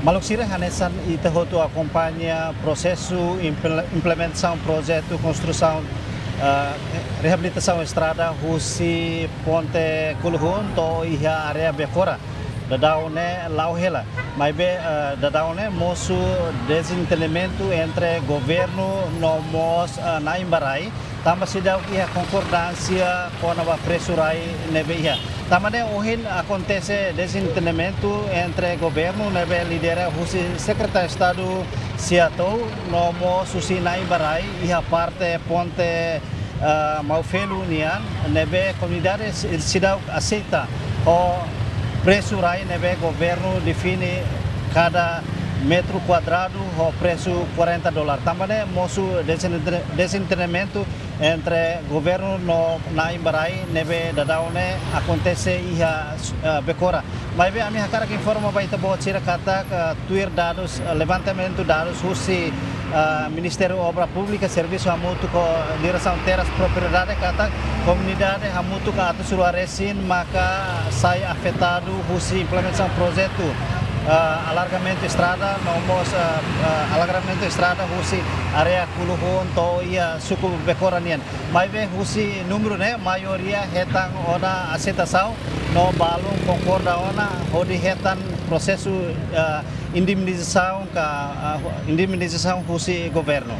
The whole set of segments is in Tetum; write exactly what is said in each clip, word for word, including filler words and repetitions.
Maluk sira, hanesan ita hotu akompaña prosesu imple-, implementasaun projetu konstrusaun, eh, reabilitasaun estrada husi ponte Kuluhun to'o iha área Bekora. Daudaun ne'e la'o hela. Maibé, eh, daudaun ne'e mosu dezentendimentu entre governu no mós, eh, na'in ba rai, tanba seidauk iha konkordánsia kona-ba presu rai ne'ebé iha. Tanba ne'e ohin akontese dezentendimentu entre governu ne'ebé lidera husi Sekretáriu Estadu Siatou no mós husi na'in ba rai iha parte ponte, eh, Maufelu nian, ne'ebé komunidade si-, seidauk aseita ho presu rai ne'ebé governu define kada metru kuadradu ho presu quarenta dólar. Tanba ne'e mosu dezentendimentu entre governu no na'in ba rai ne'ebé daudaun ne'e akontese iha, eh, Bekora. Maibé ami hakarak informa ba ita-boot sira katak, eh, tuir dadus, eh, levantamentu dadus husi, eh, Ministériu Obra Públika, servisu hamutuk ho Diresaun Terras Propriedade katak komunidade hamutuk atus rua resin maka sai afetadu husi implementasaun projetu, eh, alargamentu estrada, no mós, eh, eh, alargamentu estrada husi área Kuluhun to'o iha suku Bekora nian. Maibé husi númeru ne'e, maioria hetan ona aseitasaun, no balun konkorda ona hodi hetan prosesu, eh, indemnizasaun ka, eh, indemnizasaun husi governu.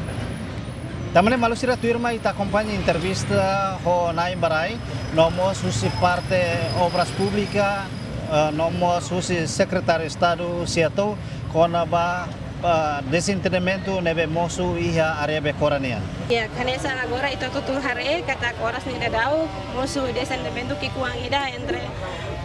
Tanba ne'e maluk sira, tuirmai ita akompaña entrevista ho na'in ba rai, no mós husi parte Obras Públika, eh, no mós husi Sekretáriu Estadu Siatou, kona-ba, eh, dezentendimentu ne'ebé mosu iha área Bekora nian. Ya, hanesan agora ita hotu haree katak oras ne'e daudaun mosu dezentendimentu ki'ikoan ida entre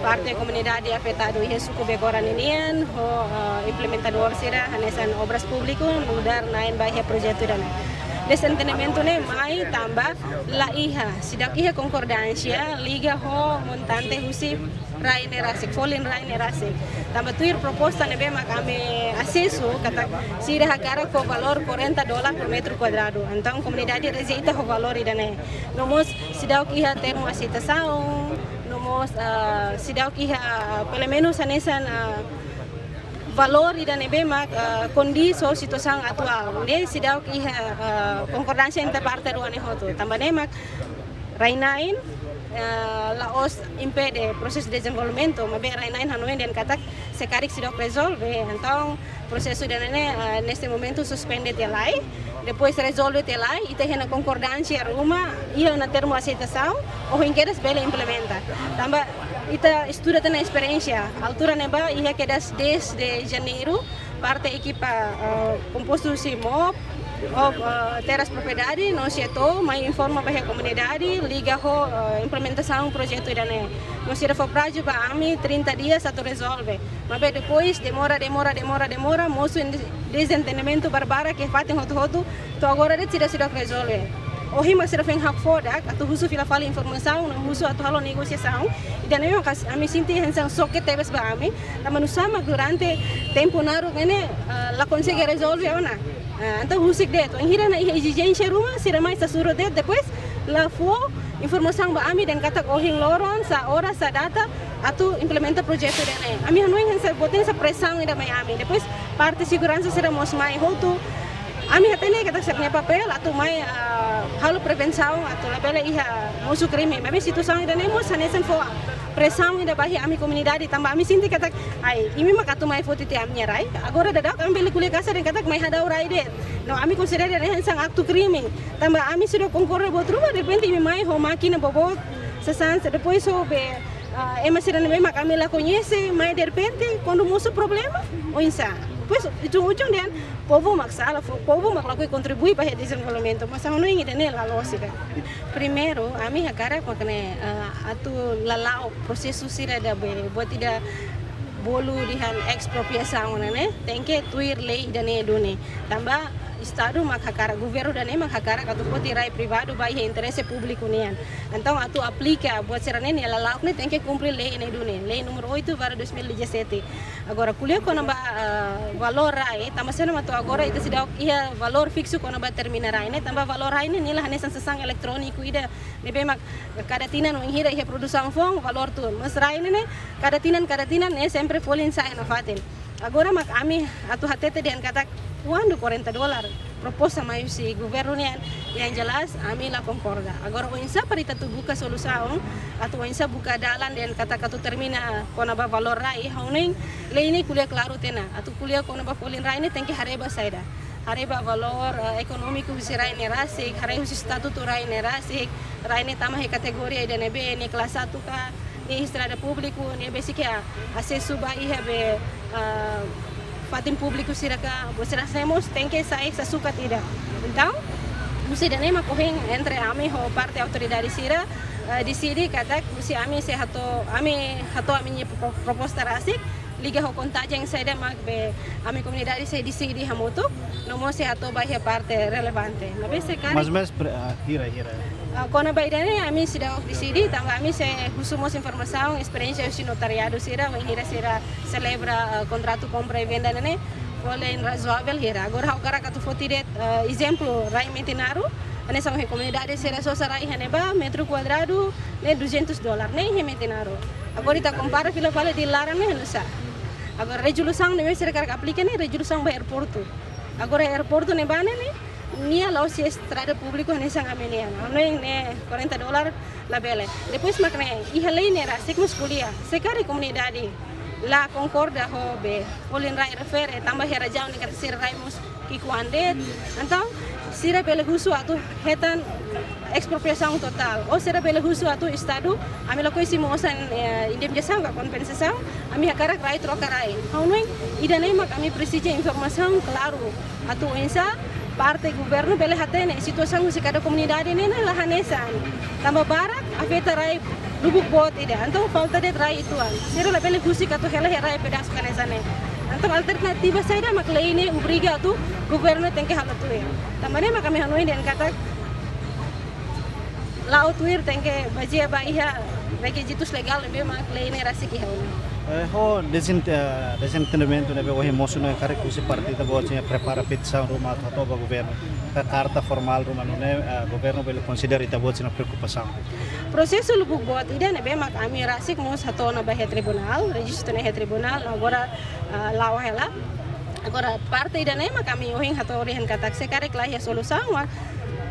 parte komunidade afetadu iha suku Bekora ninian ho, eh, implementadór sira hanesan Obras Públika nu'udar na'in ba iha projetu ida-ne'e. Dezentendimentu ne'e mai tanba la iha, seidauk iha konkordánsia liga ho montante husi rai ne'e rasik, folin rai ne'e rasik. Tanba tuir proposta ne'ebé mak ami asesu, katak sira hakarak fó valór quarenta dólar por metro cuadrado. Entaun komunidade rejeita ho valór ida-ne'e. No mós seidauk iha termu aseitasaun, no mós, ah, seidauk iha, pelumenus hanesan, ah, valór ida ne'ebé mak, ah, kondiz ho situasaun atuál. Ne'e seidauk iha, ah, konkordánsia entre parte rua ne'e hotu. Tanba ne'e mak rai-na'in, eh, la'ós impede prosesu dezenvolvimentu, maibé rai-na'in hanoin dehan katak se karik seidauk rezolve, entaun prosesu ida-ne'e, eh, neste momentu suspende tiha lai, depois rezolve tiha lai, ita iha ona konkordánsia ruma, iha ona termu aseitasaun, ohin kedas bele implementa. Tanba ita estuda tiha ona esperiénsia, altura ne'ebá iha kedas dezde Janeiru, parte ekipa, eh, kompostu husi MOP, ho, eh, Terras Propriedade, no Siatou, mai informa ba iha komunidade, liga ho, eh, implementasaun projetu ida-ne'e. No sira fó prazu ba ami trinta dias atu rezolve. Maibé depois demora, demora, demora, demora, mosu dezentendimentu barbarak iha fatin hotu-hotu, to'o agora de'it sira seidauk rezolve. Ohin mak sira foin hakfodak atu husu fila fali informasaun, no husu atu halo negosiasaun. Ida-ne'e mak ami sente hanesan xoke tebes ba ami. Tanba nusá mak durante tempu naruk ne'e, eh, la konsege rezolve ona. Eh, entaun husik de'it, wainhira iha ezijénsia ruma, sira mai hasoru de'it, depois la fó informasaun ba ami dehan katak ohin loron, sá oras, sá data, atu implementa projetu ida-ne'e. Ami hanoin hanesan boot hanesan presaun ida mai ami. Depois parte seguransa sira mós mai hotu. Ami hatene katak sira-nia papél atu mai, ah, halo prevensaun atu labele iha mosu krime. Maibé situasaun ida-ne'e mós hanesan fó presaun ida ba iha ami komunidade tanba ami sente katak, ai, imi mak atu mai foti tiha ami-nia rai. Agora daudauk ami bele ko'alia kasar dehan katak mai hadau rai de'it. No ami konsidera hanesan aktu krime. Tanba ami seidauk konkorda buat ruma, derrepente imi mai ho mákina boboot, sasán, depois ho be, ah, ema sira ne'ebé mak ami la koñese, mai derrepente, kuandu mosu problema, oinsá. Depois, ujung-ujung dehan, povu mak sala, fo-, povu mak lakohi kontribui ba iha dezenvolvimentu, mas ami hanoin ida-ne'e la loos ida. Primeiru, ami hakarak mak ne'e, ah, atu lala'ok prosesu sira ida be, buat ida bolu dehan espropriasaun ne'e, tenke tuir lei ida-ne'e duni. Tanba Estadu mak hakarak, governu ida-ne'e mak hakarak atu foti rai privadu ba iha interese públiku nian. Entaun atu aplika buat sira-ne'e nia lala'ok ne'e tenke kumpre lei ne'e duni, lei númeru oito barra dois mil e dezassete. Agora, ko'alia kona-ba, ah, valór rai, tanba sá mak to'o agora ita seidauk iha valór fiksu kona-ba termina rai ne'e, tanba valór rai ne'e nia la hanesan sasán eletróniku ida ne'ebé mak kada tinan wainhira iha produsaun foun valór tun. Mas rai ne'e ne'e, kada tinan, kada tinan ne'e sempre folin sa'e nafatin. Agora mak ami atu hatete dehan katak kuandu quarenta dólar proposta mai husi governu nian, yang jelas ami la konkorda. Agora oinsá para ita atu buka solusaun, atu oinsá buka dalan dehan katak atu termina kona-ba valór rai, ha'u hanoin lei ne'e ko'alia klaru tiha ona. Atu ko'alia kona-ba folin rai ne'e tenke haree ba saida. Haree ba valór, eh, ekonómiku husi rai ne'e rasik, haree husi estatutu rai ne'e rasik, rai ne'e tama iha kategoria ida ne'ebé, ne'e klase satu ka, ne'e estrada públiku, ne'e besik iha asesu ba iha be, eh, fatin públiku sira ka, buat sira ne'e mós tenke sai sasukat ida. Entaun, husi ida-ne'e mak ohin entre ami ho parte autoridade sira, eh, deside katak husi ami sei hato'o, ami hato'o ami-nia pro-, proposta rasik, liga ho kontajen saida mak be ami komunidade sei deside hamutuk, no mós sei hato'o ba iha parte relevante. Maibé se karik, mais ou menos pre-, ah, hira, hira. Ah, kona-ba ida-ne'e ami seidauk deside, tanba ami sei husu mós informasaun, esperiénsia husi notariadu sira, wainhira sira selebra, ah, kontratu kompra e venda ne'e, folin razoavel hira. Agora ha'u hakarak atu foti de'it, ah, ezemplu, rai Metinaro, hanesan ohin komunidade sira sosa rai iha ne'ebá, metru kuadradu ne'e duzentos dólar, ne'e iha Metinaro. Agora ita kompara fila fali di laran ne'e nusá. Agora rezolusaun ne'ebé sira hakarak aplika ne'e rezolusaun ba aeroportu. Agora aeroportu ne'ebá ne'e, ne'e nia la'ós iha estrada públiku hanesan ami nian. Ha'u hanoin ne'e quarenta dólar labele. Depois mak ne'e, iha lei ne'e rasik mós ko'alia. Se karik komunidade la konkorda ho be folin rai refere, tanba iha razaun ne'e katak sira rai mós ki'ikoan de'it. Entaun, sira bele husu atu hetan espropriasaun totál. Ou sira bele husu atu Estadu, ami lakohi simu osan, eh, indemnizasaun ka kompensasaun, ami hakarak rai troka rai. Ha'u hanoin, ida-ne'e mak ami presiza informasaun klaru. Atu oinsá parte governu bele hatene situasaun husi kada komunidade ne'e, ne'e la hanesan. Tanba barak afeta rai lubuk boot ida. Entaun falta de'it rai uitoan. Sira labele husik atu hela iha rai pedasu hanesan ne'e. Entaun alternativa saida mak lei ne'e obriga atu governu tenke halo tuir. Tanba ne'e mak ami hanoin dehan katak la'o tuir tenke bazeia ba iha rekizitus legál ne'ebé mak lei ne'e rasik iha ona. Eh, ho dezen-, eh, dezentendimentu ne'ebé ohin mosu ne'e karik husi parte ita-boot sira prepara petisaun ruma atu hato'o ba governu. Ka karta formál ruma nune'e, eh, governu bele konsidera ita-boot sira-nia preokupasaun. Prosesu lubuk boot ida ne'ebé mak ami rasik mós hato'o ona ba iha tribunál, rejistu ona iha tribunál, agora, eh, la'o hela. Agora parte ida-ne'e mak ami ohin hato'o dehan katak se karik la iha solusaun,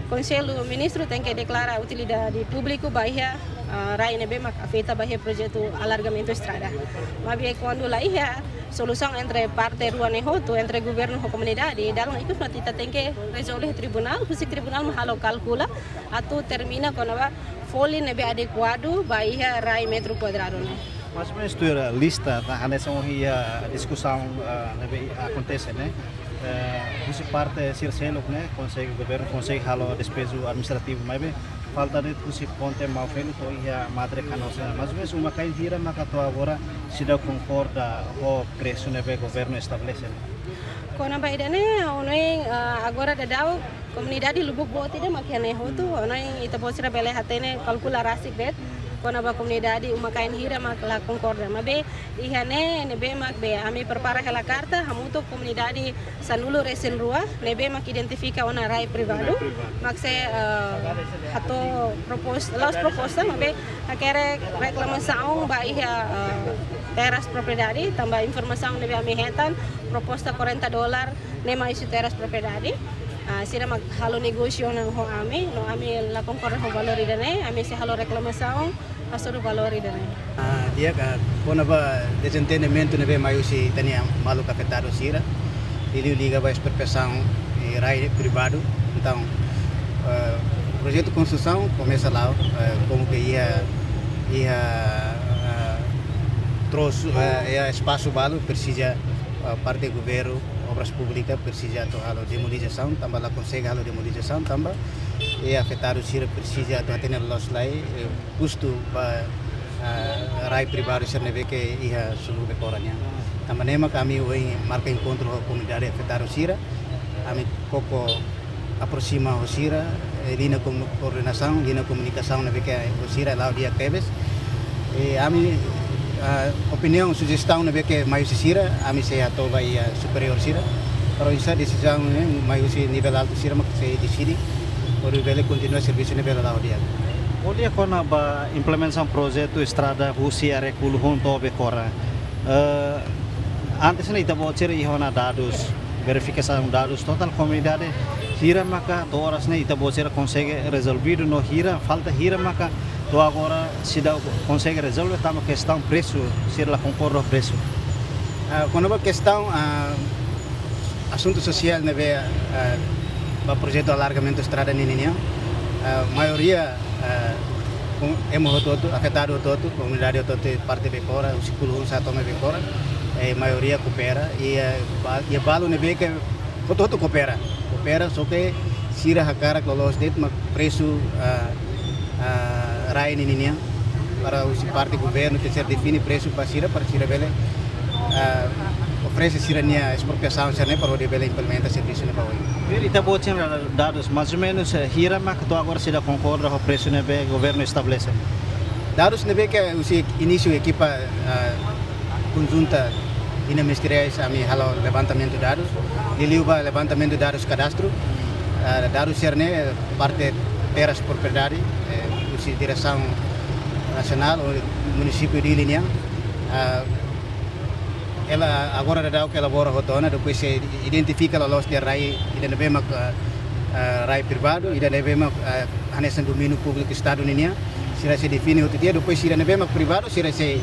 Konsellu Ministru tenke deklara utilidade públiku ba iha, ah, rai ne'ebé mak afeta ba iha projetu alargamentu estrada. Maibé kuandu la iha solusaun entre parte rua ne'e hotu, entre governu ho komunidade, dalan ikus mak ita tenke rezolve tribunál, husi tribunál mak halo kalkula atu determina kona-ba folin ne'ebé adekuadu ba iha rai metru kuadradu ne'e. Mais ou menos tuir lista, hanesan ohin iha diskusaun, ah, ne'ebé akontese ne'e. Eh, husi parte sira seluk ne'e, konsege, governu konsege halo despeju administrativu, maibé falta de'it husi ponte Maufelu to'o iha Madre Canossa. Mais ou menos uma-kain hira maka to'o agora seidauk konkorda ho presu ne'ebé governu estabelese ne'e. Kona-ba ida-ne'e, ha'u hanoin, ah, agora daudaun komunidade lubuk boot ida mak iha ne'e hotu, ha'u hanoin ita-boot sira bele hatene kalkula rasik de'it kona-ba komunidade uma-kain hira mak la konkorda. Maibé iha ne'e ne'ebé mak be ami prepara hela karta hamutuk komunidade sanulu-resin-rua ne'ebé mak identifika ona rai privadu. Rai privadu. Mak sei, eh, hato'o propos-, la'ós proposta, maibé hakerek reklamasaun ba iha, eh, terras propriedade, tanba informasaun ne'ebé ami hetan, proposta quarenta dólar ne'e mai husi terras propriedade. Ah, sira mak halo negósiu ona ho ami, no ami la konkorda ho valór ida-ne'e, ami sei halo reklamasaun hasoru valór ida-ne'e. Ah, di'ak, kona-ba dezentendimentu ne'ebé mai husi ita-nia maluk afetadu sira, liuliu liga ba espropriasaun, eh, rai privadu. Entaun, eh, projetu konstrusaun komesa la'o, eh, komu ke iha, iha, eh, trosu, eh, iha espasu balu presiza, eh, parte governu, Obras Públikas presiza atu halo demolizasaun, tanba la konsege halo demolizasaun, tanba iha afetadu sira presiza atu hatene loos lai, eh, kustu ba, ah, rai privadu sira ne'ebé ke iha sulur Becora nian. Tanba ne'e mak ami ohin marka enkontru ho komunidade afetadu sira, ami koko aproxima ho sira, eh, liña komu-, koordenasaun, liña komunikasaun ne'ebé ke ho sira la'o di'ak tebes. Eh, ami, ah, opiniaun, sujestaun ne'ebé ke mai husi sira, ami sei hato'o ba iha superiór sira. Para oinsá desizaun ne'e mai husi nivel altu sira mak sei deside, hodi bele kontinua servisu ne'ebé la'o di'ak. Ko'alia kona-ba implementasaun projetu estrada husi Arekulhun to'o Becora. Eh, Antes ne'e ita-boot sira iha ona dadus, verifikasaun dadus totál komunidade, hira maka to'o oras ne'e ita-boot sira konsege rezolvidu no hira, falta hira maka to'o agora seidauk konsege rezolve tanba kestaun presu, sira la konkorda presu. Ah, kona-ba kestaun, ah, asuntu sosiál ne'ebé, ah, ba projetu alargamentu estrada ninian, ah, maioria, ah, ema hotu-hotu, afetadu hotu-hotu, komunidade hotu-hotu, parte Bekora, husi Kulhun sa'e to'o mai Bekora, eh, maioria koopera, i, eh, ba-, i balu ne'ebé ke hotu-hotu koopera. Koopera, só ke sira hakarak loloos de'it mak presu, ah, ah, rai ninian, para husi parte governu tenke ser define presu ba sira, para sira bele, ah, oferese sira-nia espropriasaun sira-ne'e para hodi bele implementa servisu ne'e ba oin. Ita-boot sira dadus, mais ou menus, eh, hira maka to'o agora seidauk konkorda ho presu ne'ebé governu estabelese? Dadus ne'ebé ke husi inísiu ekipa, ah, konjunta inan ministeriais ami halo levantamentu dadus, liuliu ba levantamentu dadus kadastru, ah, dadus sira-ne'e parte terras propriedade, eh, husi diresaun nasionál ou munisípiu Dili nian, ah, ela agora daudaun ke elabora hotu ona, depois sei identifika loloos de'it rai ida ne'ebé mak, ah, ah, rai privadu, ida ne'ebé mak, ah, hanesan domíniu públiku estadu ninian, sira sei define hotu tiha, depois sira ne'ebé mak privadu, sira sei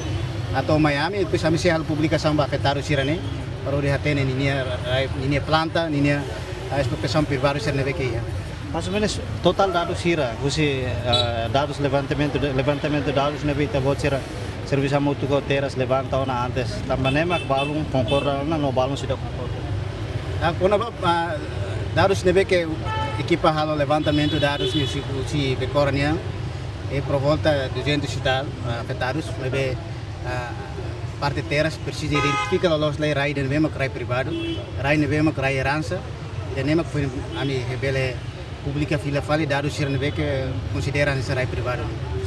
hato'o mai ami, depois ami sei halo publikasaun ba afetadu sira-ne'e, para hodi hatene ninia rai, ninia planta, ninia, ah, espropriasaun privadu sira ne'ebé ke iha. Mais ou menus totál dadus hira, husi, ah, dadus levantamentu, levantamentu dadus ne'ebé ita-boot sira servisu hamutuk ho terras levanta ona antes. Tanba ne'e mak balun konkorda ona no balun seidauk konkorda. Ah, kona-ba, ah, dadus ne'ebé ke ekipa halo levantamentu dadus ne'e husi, husi Bekora nian, eh, por volta duzentos e tal, ah, afetadus, ne'ebé, ah, parte terras presiza identifika loloos lai rai ida ne'ebé mak rai privadu, rai ne'ebé mak rai eransa, ida ne'e mak foin ami bele publika fila fali dadus sira ne'ebé ke konsidera hanesan rai privadu.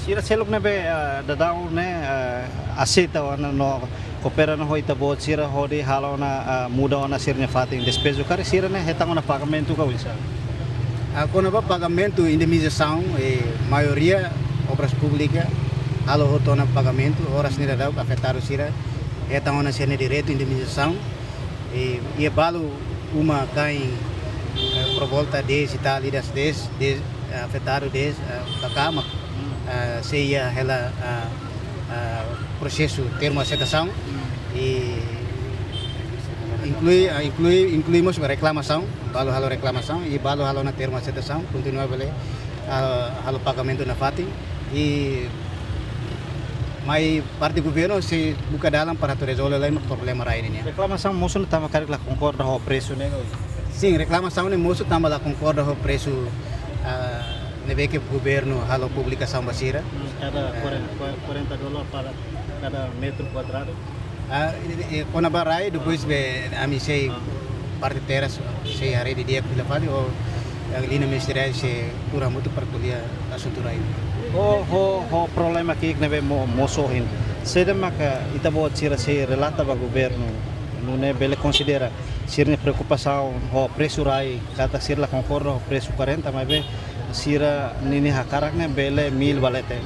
Sira seluk ne'ebé, ah, daudaun ne'e, ah, aseita ona no koopera ona ho ita-boot sira hodi halo ona, ah, muda ona sira-nia fatin despeju karik sira-ne'e hetan ona pagamentu ka oinsá? Ah, kona-ba pagamentu indemnizasaun, eh, maioria Obras Públikas halo hotu ona pagamentu, oras ne'e daudaun afetadu sira hetan ona sira-nia direitu indemnizasaun. I, i balu uma kain, eh, por volta dez e tal, idas dez, dez, eh, afetadu dez, eh, kakama, eh, sei iha hela, eh, eh, prosesu termu aseitasaun. I inklui, eh, inklui, inklui mós reklamasaun, balu halo reklamasaun, i balu halo ona termu aseitasaun, kontinua bele, eh, halo pagamentu nafatin. I mai parte governu sei buka dalan para atu rezolve lai mak problema rai ninian. Reklamasaun mosu tanba karik la konkorda ho presu ne'e ka? Sin, reklamasaun ne'e mosu tanba la konkorda ho presu, ah, ne'ebé ke governu halo publikasaun ba sira. Hmm, kada, eh, quarenta, quarenta dólar para cada metro quadrado. Ah, i, i, kona-ba rai, depois be ami sei parte terras, sei haree didi'ak fila fali, ho, eh, liña ministeriál sei tuur hamutuk para ko'alia asuntu rai. Ho, ho, ho problema ki'ik ne'ebé mo-, mosu ohin. Saida maka ita-boot sira sei relata ba governu, nune'e bele konsidera sira-nia preokupasaun ho presu rai, katak sira la konkorda ho presu quarenta, maibé sira-nia hakarak ne'e bele mil ba leten.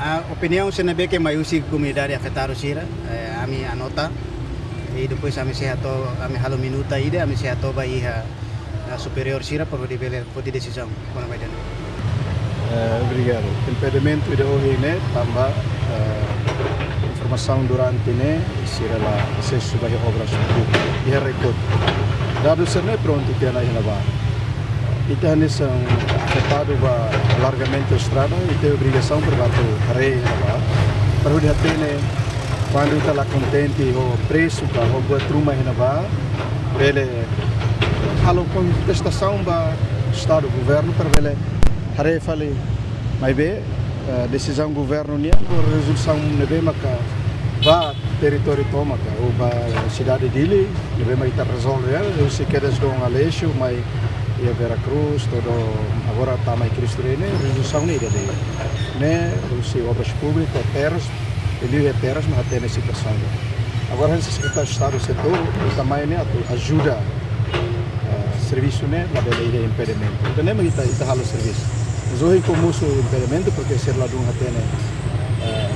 Ah, opiniaun sira ne'ebé ke mai husi komunidade afetadu sira, eh, ami anota. I depois ami sei hato'o, ami halo minuta ida, ami sei hato'o ba iha, ah, superiór sira para hodi bele foti desizaun kona-ba ida-ne'e. Eh, obrigadu. Impedimentu ida ohin ne'e tanba, eh, informasaun durante ne'e sira la asesu ba iha Obras Públikas, iha RAEOA. Dadus sira-ne'e prontu tiha ona iha ne'ebá. Ita hanesan afetadu ba alargamentu estrada, ita obrigasaun para bá atu haree iha ne'ebá. Para hodi hatene, kuandu ita la kontente ho presu ka ho buat ruma iha ne'ebá, bele halo kontestasaun ba estadu, governu, para bele haree fali. Maibé, eh, desizaun governu nian, rezolusaun ne'ebé maka ba territóriu tomak, ou ba sidade Dili, ne'ebé maka ita rezolve, eh, husi kedas Dom Aleixo, mai iha Vera Cruz, to'o agora tama iha Cristo Rei ne'e, rezolusaun ne'e ida de'it. Ne'e, husi Obras Públikas, terras, liuliu iha terras, mak hatene situasaun ne'e. Agora, hanesan Sekretáriu Estadu setór, ita mai ne'e atu ajuda, eh, servisu ne'e, labele iha impedimentu. Entaun ne'e mak ita, ita halo servisu. Mas ohin ke mosu impedimentu, porque sira ladún hatene, eh,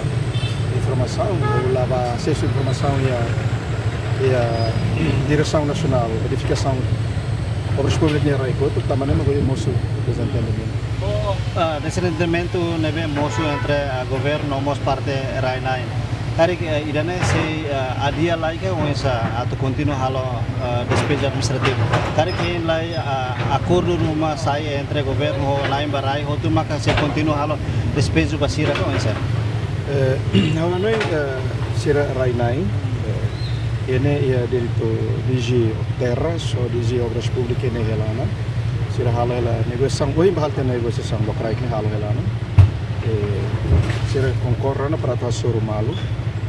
informasaun, ou la'o ba asesu informasaun iha, iha Diresaun Nasionál Edifikasaun Obras Públikas nia rai kotuk, tanba ne'e mak ohin mosu dezentendimentu. Ah, dezentendimentu ne'ebé mosu entre, ah, governu no mós parte rai-na'in. Karik, eh, ida-ne'e sei, eh, adia lai ka oinsá atu kontinua halo, eh, despeju administrativu. Karik hein lai, eh, akordu ruma sai entre governu ho na'in ba rai hotu maka sei kontinua halo despeju ba sira ka oinsá? Eh, ha'u hanoin, eh, sira rai-na'in, eh, iha ne'e iha direitu D G Terras, ho D G Obras Públikas iha ne'e hela ona. Sira halo hela negosiasaun, ohin ba halo tiha ona negosiasaun, lokraik ne'e halo hela ona. Eh, sira konkorda ona para atu hasoru malu,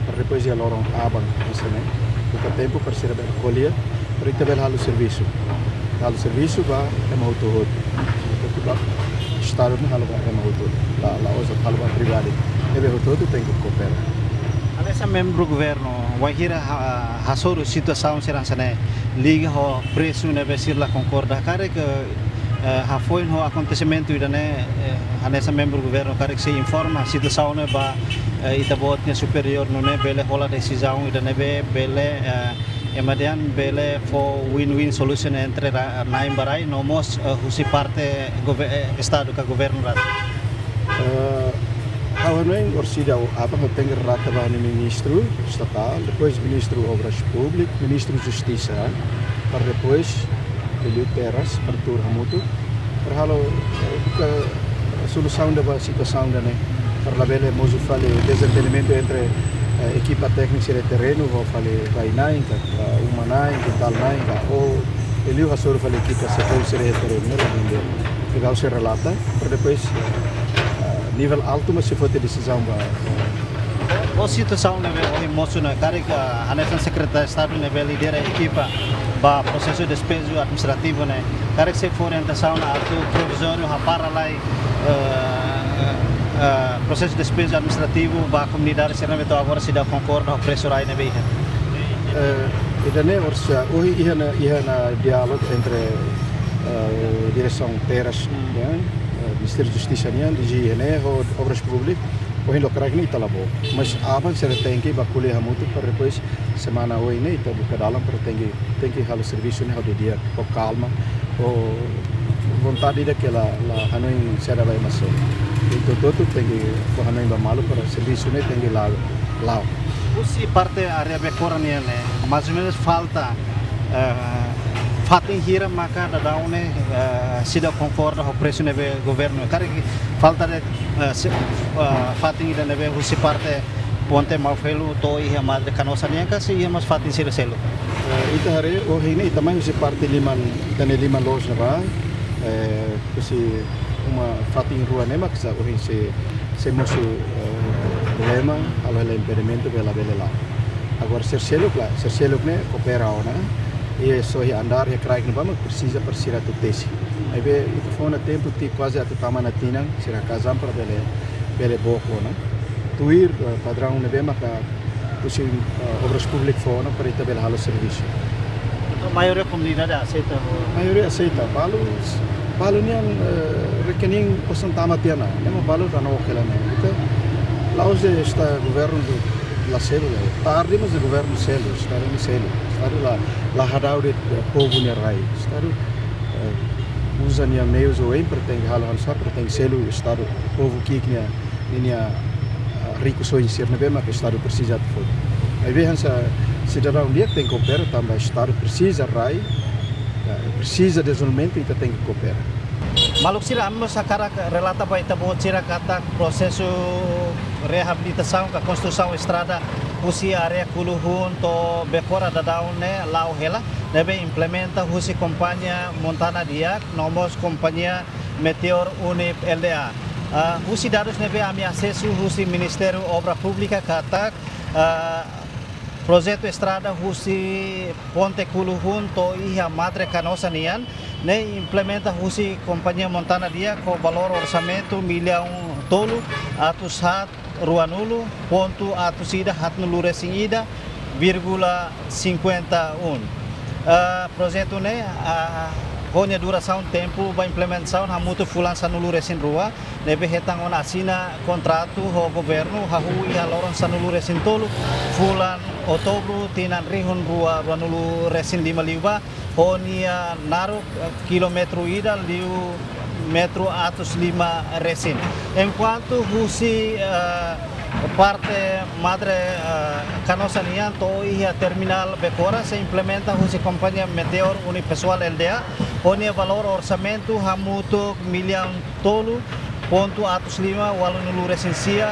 para depois iha loron aban, hanesan ne'e. Buka tempu para sira bele ko'alia, para ita bele halo servisu. Halo servisu ba ema hotu-hotu. Ita ba Estadu ne'e halo ba ema hotu-hotu. La, la'ós halo ba privadu. Ne'ebé hotu-hotu tenke koopera. Hanesan membru governu, wainhira ha-, hasoru situasaun sira hanesan ne'e, liga ho presu ne'ebé sira la konkorda. Karik, eh, hafoin ho akontesimentu ida-ne'e, eh, hanesan membru governu karik sei informa situasaun ne'e ba, eh, ita-boot nia superiór nune'e bele hola desizaun ida ne'ebé bele, eh, ema dehan bele fó win-win solution entre ra-, na'in ba rai no mós, eh, husi parte gove-, eh, Estadu ka governu rai. Eh, ha'u hanoin orsida aban ha'u tenke relata ba ha'u-nia ministru estatál, depois ministru Obras Públikas, ministru Justisa, para depois Elio Terras, para tuur hamutuk, para halo, eh, buka solusaun ida ba situasaun ida-ne'e, para labele mosu fali dezentendimentu entre, eh, ekipa téknika sira terrenu, ho fali rai-na'in ka, eh, uma-na'in, kintal-na'in ka, ou Elio hasoru fali ekipa setór sira terrenu, ne'e la bende. Legal sei relata, para depois, eh, nivel altu mak sei foti desizaun ba, eh, Ho situasaun ne'ebé ohin mosu ne'e, karik, ah, hanesan Sekretáriu Estadu ne'ebé lidera ekipa ba prosesu despeju administrativu ne'e, karik sei fó orientasaun atu provizóriu hapara lai, eh, eh, prosesu despeju administrativu ba komunidade sira ne'ebé to'o agora seidauk konkorda ho presu rai ne'ebé iha. Eh, ida-ne'e orsida, ohin iha ona, iha ona diálogu entre, eh, Diresaun Terras, Hmm. ya, eh, Ministériu Justisa nian, D G iha ne'e, ho Obras Públikas, ohin lokraik ne'e ita la book. Mas aban sira tenke ba ko'alia hamutuk para depois semana oin ne'e ita buka dalan para tenke, tenke halo servisu ne'e ho didi'ak, ho kalma, ho vontade ida ke la, la hanoin saida ba ema seluk. Ita hotu-hotu tenke fó hanoin ba malu para servisu ne'e tenke la'o, la'o. Husi parte área Becora nian ne'e, mais ou menus falta, eh, fatin hira maka daudaun ne'e, eh, seidauk konkorda ho presu ne'ebé governu. Karik falta de'it, eh, se-, eh, fatin ida ne'ebé husi parte Ponte Maufelu to'o iha Madre Canossa nian ka sei iha mós fatin sira seluk? Eh, ita haree, ohin ne'e ita mai husi parte liman, ita-nia liman loos ne'ebá, eh, husi uma fatin rua ne'e mak sa ohin sei, sei mosu, eh, problema, halo hela impedimentu, bele labele la'o. Agora sira seluk lae, sira seluk ne'e koopera ona, i sohi andár iha kraik ne'ebá mak presiza para sira atu tesi. Maibé ita fó ona tempu to'o kuaze atu tama ona tinan, sira kazan para bele, bele book ona. Tuir, eh, padraun ne'ebé maka husi, eh, Obras Públikas fó ona para ita bele halo servisu. Entaun maioria komunidade aseita ho? Maioria aseita. Balu, balu nian, eh, rekening osan tama tiha ona. Ne'e mak balu danook hela ona. Ita, la'ós de'it governu la selu, ya. Tarde, mas governu selu, Estadu ne'e selu. Estadu la, la hadau de'it, eh, povu nia rai. Estadu, eh, uza nia meius oioin para tenke halo hanesan, para tenke selu Estadu, povu ki'ik nia, ninia, ah, rikusoin sira ne'ebé maka Estadu presiza atu fó. Maibé hanesan sidadaun di'ak tenke koopera tanba Estadu presiza rai, ya, presiza dezenvolvimentu, ita tenke koopera. Maluk sira, ami mós hakarak relata ba ita-boot sira katak prosesu reabilitasaun ka konstrusaun estrada husi área Kuluhun to'o Becora daudaun ne'e la'o hela, ne'ebé implementa husi kompañia Montana Diak, no mós kompañia Meteor Unip L D A. Ah, husi dadus ne'ebé ami asesu husi Ministériu Obras Públikas katak, ah, projetu estrada husi Ponte Kuluhun to'o iha Madre Canossa nian, ne'e implementa husi kompañia Montana Diak ho valór orsamentu millaun tolu atus haat ruanulu pontu atus ida haatnulu resin ida vírgula cinquenta e um. Ah, projetu ne'e, ah, Ho nia durasaun tempu ba implementasaun hamutuk fulan sanulu-resin-rua, ne'ebé hetan ona asina kontratu ho governu hahú iha loron sanulu-resin-tolu, fulan Outubru tinan rihun rua ruanulu-resin-lima liubá, ho nia naruk, eh, kilómetru ida liu metru atus lima resin. Enkuantu husi, eh, parte madre, eh, Canossa nian to'o iha terminál Becora sei implementa husi kompañia Meteor Unipessoal L D A, ho nia valór orsamentu hamutuk millaun tolu pontu atus lima ualunulu-resin-sia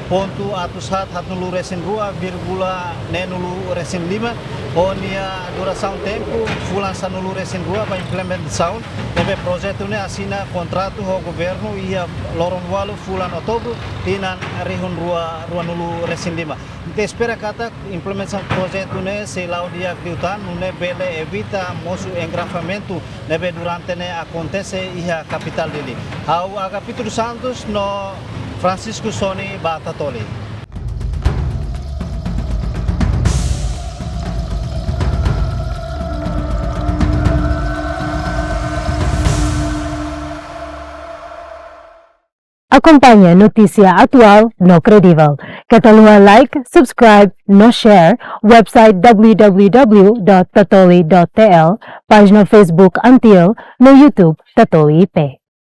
pontu atus haat haatnulu-resin-rua vírgula neenulu-resin-lima, ho nia durasaun tempu fulan sanulu-resin-rua ba implementasaun, ne'ebé projetu ne'e asina kontratu ho governu iha loron ualu fulan Outubru tinan rihun rua ruanulu-resin-lima. Ita espera katak implementasaun projetu ne'e sei la'o di'ak liután, nune'e bele evita mosu engarrafamentu ne'ebé durante ne'e akontese iha kapitál Dili. Ha'u Agapito dos Santos no Francisco Soni ba Tatoli. Akompaña notísia atuál no kredivel. Keta haluha like, subscribe no share website w w w dot tatoli dot t l, pájina Facebook ANTIL no YouTube Tatoli I P.